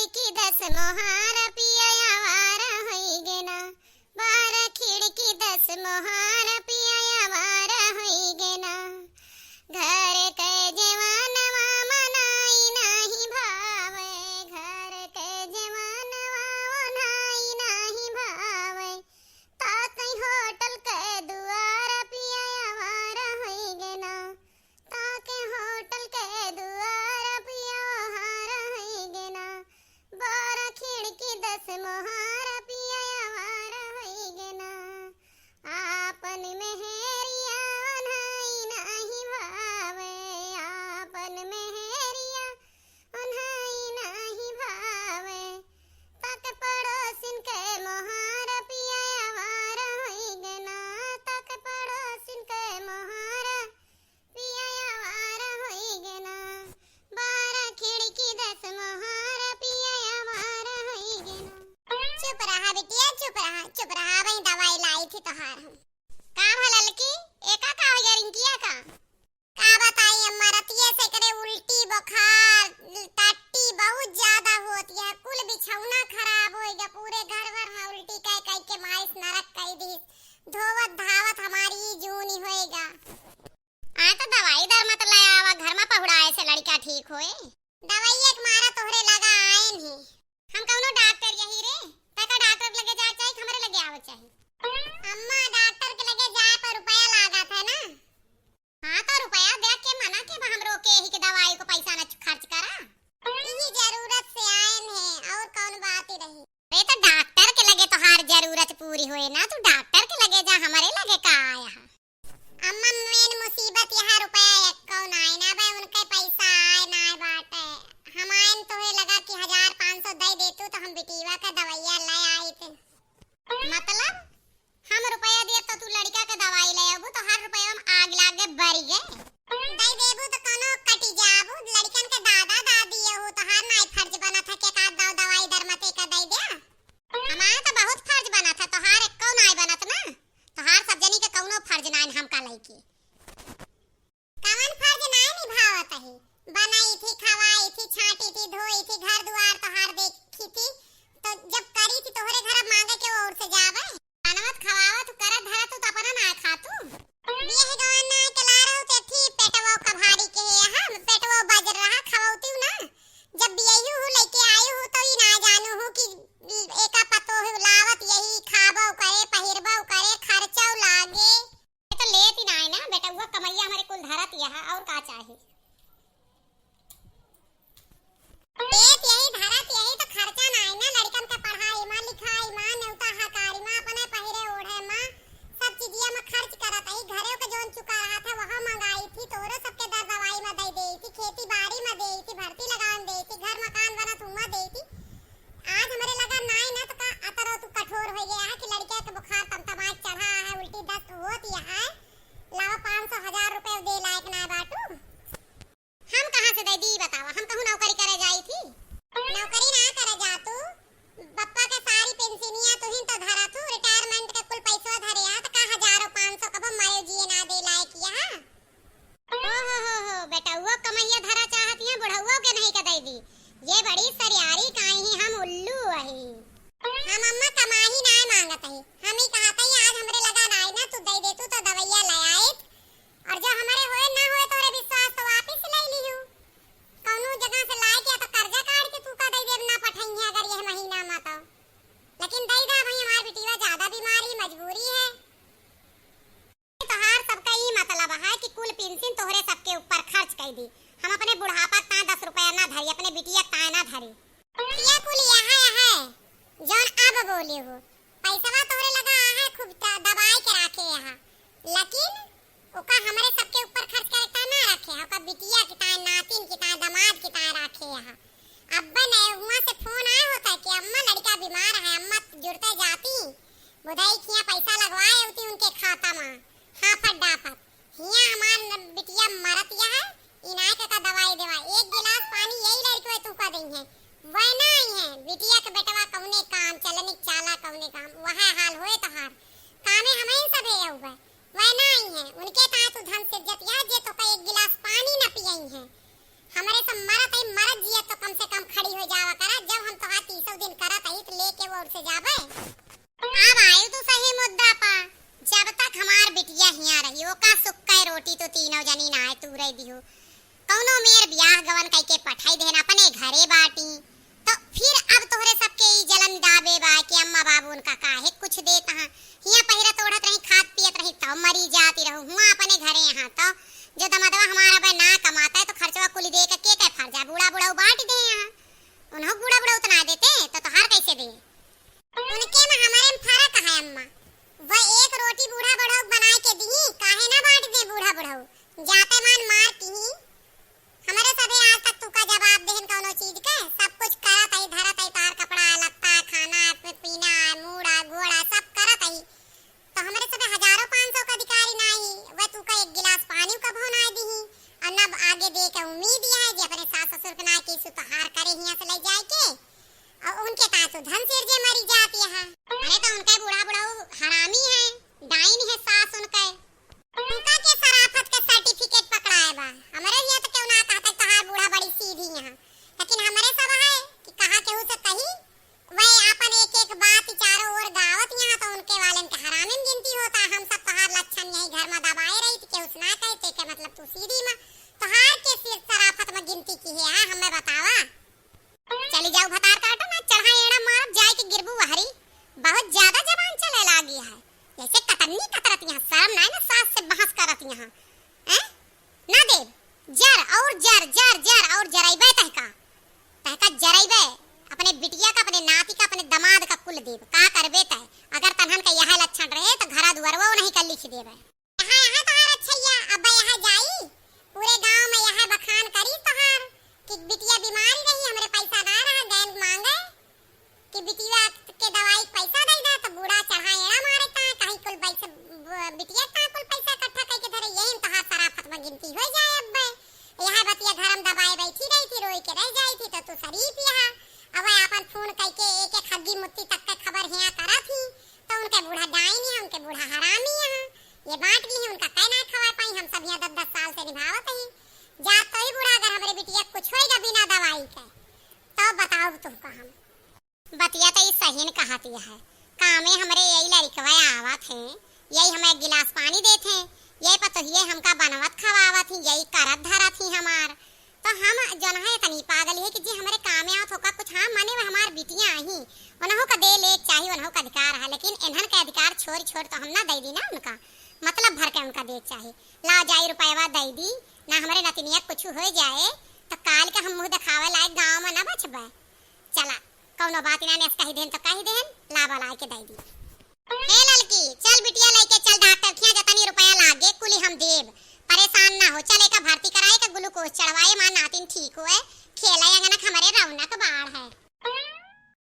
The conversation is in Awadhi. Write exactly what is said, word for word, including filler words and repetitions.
कि दस मोहार पिया आवार होई गे ना, बार खिड़की दस मोहार पिया आवार होई गे ना। घर के जवानवा मनाई नाही भावे, घर के जवानवा ओनाई नाही भावे। ताकि होटल के दुआर पिया आवार होई गे ना, ताकि होटल के दुआर पिया आवार होई गे ना। बार खिड़की दस मोहार पिया आवार होई गे ना। आपन मेहरिया ओन्हाई नाही भावे, आपन मेहरिया ओन्हाई नाही भावे। ताकि पड़ोसिन के मोहार पिया आवार होई गे ना, ताकि पड़ोसिन के मोहार पिया आवार होई गे ना। बार खिड़की दस मोहार पिया आवार होई गे ना। चुप रहा बिटिया, चुप रहा, चुप रहा, अबहीं दवाई लाई थी तोहार हम। का भा ललकी, एका का हो गया रिंकिया का? का बताई अम्मा, रतिये से एकरे उल्टी बुखार, टट्टी बहुत ज्यादा होत है, कुल बिछौना खराब होई गे, पूरे घर भर में उल्टी कह कह के माइस नरक कई दी। धोवत धावत हमारी ई जूनी होई गा। आ तो दवाई दर मत ले आवा, घर में पहुड़ाए से लड़का ठीक होए। दवाई एक मारा तोहरे लगा आएन ही। हम कौनो डॉक्टर यही रे, तका डॉक्टर के लगे जाए चाही, हमरे लगे आवे चाही। अम्मा, डॉक्टर के लगे जाए पर रुपया लागत है ना। हाँ, तो रुपया दे के मना के बा हमरो के ही के दवाई को पैसा न खर्च करा। यही जरूरत से आएन है, और कौन बात ही रही। अरे, तो डॉक्टर के लगे तोहार जरूरत पूरी होए ना, तू डॉक्टर के लगे जा, हमरे लगे का आया है? अम्मा, मेन मुसीबत यह रुपया एक्को नाय ना बा, उनके पैसा आए ना बाटे। हम आएन तोहे लगा कि हजार पाँच सौ दे देतू तो हम बिटीवा का दवाइया ले आइत। मतलब हम रुपया दिया तो तू लड़का के दवाई ले आबू तो हर रुपया में आग लागे बरी गए। दे देबू तो कोनो कटी जाबू, लड़कन के दादा दादी हो, तोहार नाय फर्ज बनत है कि का दव-, दवाई दर मते का दे दे। हमार तो बहुत फर्ज बनत है, तोहार एक्को नाय बनत ना। तोहार सब जनी के कौनो फर्ज नाय हमका लइके। कवन फर्ज नाय निभावत ही? बनाई थी, खवाई थी, छांटी थी, धोई थी, घर दुआर तोहार देखी थी, तो जब करी थी तोहरे घर मांगे के और से जावे? बनवत खवावत करत धरत तू तो अपना नाय खातू। बियाह गवन नाय के ला रहू ते थी पेटवो कभारी के है, हम पेटवो बजर रहा खवौती ना। जब बियाहू हूँ लइके आयू हूँ तो ई ना जानू हूँ कि एका पतो हूँ लावत यही खाबो करे, पहिरबो करे, खर्चो लागे। ये तो लेत ही नाय ना बेटा, वो कमैया हमारे कुल धरत यह, और का चाही? लेत यही, धरत यही तो खर्चा नाय ना, लड़कन के पढ़ाई मा, लिखाई मा, नेवता हकारी मा, अपने पहिरे ओढ़े मा, सब चीजिया मा खर्च करत ही। घरे के जोन चुका रहा था, वहाँ मंगाई थी, तोरो सबके दर दवाई मा दे दे थी, खेती बाड़ी मा दे थी, भर्ती लगान दे थी, घर मकान बनत हुआ दे थी। आज हमरे लगा नाय ना तो का अतरो तू कठोर हो गया है कि लड़का के बुखार तमतमात चढ़ा है, उल्टी दस्त होत ही है, लावा पाँच सौ हजार रुपये दे लायक ना बाटू। हम कहाँ से दे दी बतावा, हम कहूँ नौकरी करे जाई थी? नौकरी ना करे जा तू, बप्पा के सारी पेंशनिया तुहिन तो धरा तू, रिटायरमेंट के कुल पैसवा धरे आ, तो का हजारों पाँच सौ कबो मरे जिए ना दे लायक यहाँ। ओ हो हो हो, बेटउआ कमैया धरा चाहत हियाँ, बुढ़उआ के नहीं का दे दी। ये बड़ी सरियारी काई ही, हम उल्लू अही। हम अम्मा कमाही ना मांगत ही, हम ही कहत ही आज हमरे लगा ना आई ना, तू दे दे तू तो दवैया ले आइत, और जो हमरे होए ना होए तोरे विश्वास तो वापिस ले लिहू। कौनो जगह से लाए के या तो कर्जा काढ़ के तू का दे देब ना पठइहे अगर यह महीना मा तो। लेकिन दे दा भाई, हमार बिटिया ज्यादा बीमारी मजबूरी है। तोहार सबका ई मतलब है कि कुल पेंशन तोहरे सबके ऊपर खर्च कर दी। हम अपने बुढ़ापा ताए दस रुपया ना धरी, अपने बिटिया ताए ना धरी। बिटिया कुल यह है, जौन अब बोली हो, पैसवा तोहरे लगा है, खूब द-, दबाए के राखे यहाँ, लेकिन ओका हमरे सबके ऊपर खर्च करे ताए ना रखे है, ओका बिटिया के ताए, नातिन के ताए, दामाद के ताए राखे यहाँ। अब्बे ने हुआँ से फोन आए होता है कि अम्मा लड़का बीमार है, अम्मा जुड़ते जाती, बुधई खिया पैसा लगवाए होती उनके खाता मा, हाफत डाफत। हियाँ हमार न-, बिटिया मरत यह है, इनाय का, का दवाई देवा, एक गिलास पानी यही लड़के तू का दई है, वह ना आई है, बिटिया के बेटवा कौने काम, चलनिक चाला कौने काम, वह हाल होए तोहार, कामे हमें सब है हुआ। वह ना आई है, उनके ताए तू धन सिरजत यह जे तोका एक गिलास पानी न पियई है। हमरे सब मरत है, मरत जियत तो कम से कम खड़ी हो जावा करा, जब हम उनका काहे कुछ देत हा? हियाँ पहिरत ओढ़त रही, खात पियत रही, तब मरी जाती रहू। हुआँ अपने घरे यहाँ तो जो दमदवा हमारा बे ना कमाता है, तो खर्चवा कुल दे के, के, के फर जाए? बूढ़ा बुढ़ऊ बाँट दे यहाँ। उन्हों बूढ़ा बुढ़ऊ तो ना देते, तो तोहार कैसे दे? उनके में हमरे में फर्क है अम्मा। वह एक रोटी बूढ़ा बुढ़ऊ बनाए के दी, काहे ना बाँट दे बूढ़ा बुढ़ऊ? जाते मान मार की ही। हमरे सभे आज तक तू का जवाब देहन कौनो चीज के? सब कुछ करत हई, धरत हई, तोहार कपड़ा, लत्ता, खाना, पी-, पीना, मूड़ा, गोड़ा, सब करत हई। तो हमरे सभे हजारों पाँच सौ का अधिकारी नाई, वह तू का एक गिलास पानी कभो ना दीही, और न आगे दे के उम्मीद यह है जे अपने सास ससुर के ना की सुतहार करे हियाँ से ले जाए के, और उनके तासु धन सिर जे मरी जाती है। अरे तो उनके बूढ़ा बुढ़ऊ हरामी है, डाइन है सास उनके। उनका के सराफत के सर्टिफिकेट पकड़ाए बा। हमरे हियाँ तो केहू ना कहता तोहार बूढ़ा बड़ी सीधी यहाँ, लेकिन हमरे सब है कि कहाँ केहू से कही, वह आपन एक एक बात चारों ओर गावत यहाँ तो उनके वालन के हरामी में गिनती होता। हम सब तोहार लक्षण यही घर में दबाए रही थी, केहू से ना कहे, ते के मतलब तू सीधी में, तोहार के सिर सराफत में गिनती की है, हाँ, हमें बतावा। चली जाऊ भतार काटो ना, चढ़ा एड़ा मारब, जाए के गिरबू वहरी। बहुत ज्यादा जबान चले लागी है, जैसे कतरनी कतरत यहाँ, शर्म नाई ना सास से बहस करत यहाँ, हैं? ना देब, जर और जर, जर, जर और जरैबे तहका, तहका जरैबे, अपने बिटिया का, अपने नाती का, अपने दमाद का कुल देब। का करबे तय? अगर तनहन का यह लक्षण रहे तो घरा दुआरवा नहीं कर लिख देबे। यहाँ, यहाँ तोहार अच्छैया, अब यहाँ जाई, पूरे गांव में यहाँ बखान करी तोहार कि बिटिया बीमारी रही, हमरे पैसा ना रहा, गैन मांगे कि बिटिया के दवाई के पैसा दे दे, तो बूढ़ा चढ़ा एड़ा मारे ता, कहीं कुल पैसे, ब-, बिटिया का कुल पैसा इकट्ठा करके धरे, यही में तोहार सराफत में गिनती हो जाए। अब यहाँ बतिया घर में दबाए बैठी रही थी, रोई के रह जाई थी, तो तू शरीफ यहाँ अब अपन फोन करके एक एक हग्गी मुत्ती तक के खबर हियाँ करा थी, तो उनके बूढ़ा डाइन है, उनके बूढ़ा हरामी है, ये बाँट ली है, उनका कै ना खवा पाई, हम सब यहाँ दस दस साल से निभावत ही। जा तो ही बूढ़ा, अगर हमरे बिटिया कुछ होएगा बिना दवाई के, तो बताओ तुमका हम। बतिया तो ई सहीन कहत ही है, कामे हमरे यही लड़िकवा आवत हैं, यही हमें एक गिलास पानी देत हैं, यही पतोहिए हमका बनवत खवावत ही, यही करत धरत ही हमार। तो हम जौन है इतनी पागल है कि जे हमरे कामे आवत होका कुछ, हाँ, माने वह हमार बिटिया ही, उन्हों का दे ले चाही, उन्हों का अधिकार है, लेकिन इन्हन के अधिकार छोड़ छोड़ तो हम ना दे दी ना उनका, मतलब भर के उनका दे चाही। लाओ जाई रुपयवा दे दी, ना हमरे नतिनिया कुछ हो जाए, तो काल के हम मुँह देखावे लायक गाँव में ना बचबे। चला, कौनो बात ना, नेस कही देन तो कही देन, लावा लाई के दे दी। हे ललकी, चल बिटिया लेके चल डॉक्टर खिया, जतनी रुपया लागे कुली हम देब। परेशान ना हो, चल एका भर्ती कराए, एका ग्लूकोज चढ़वाए, माँ नातिन ठीक होए, खेला अंगना के हमरे रौनक बाढ़ है।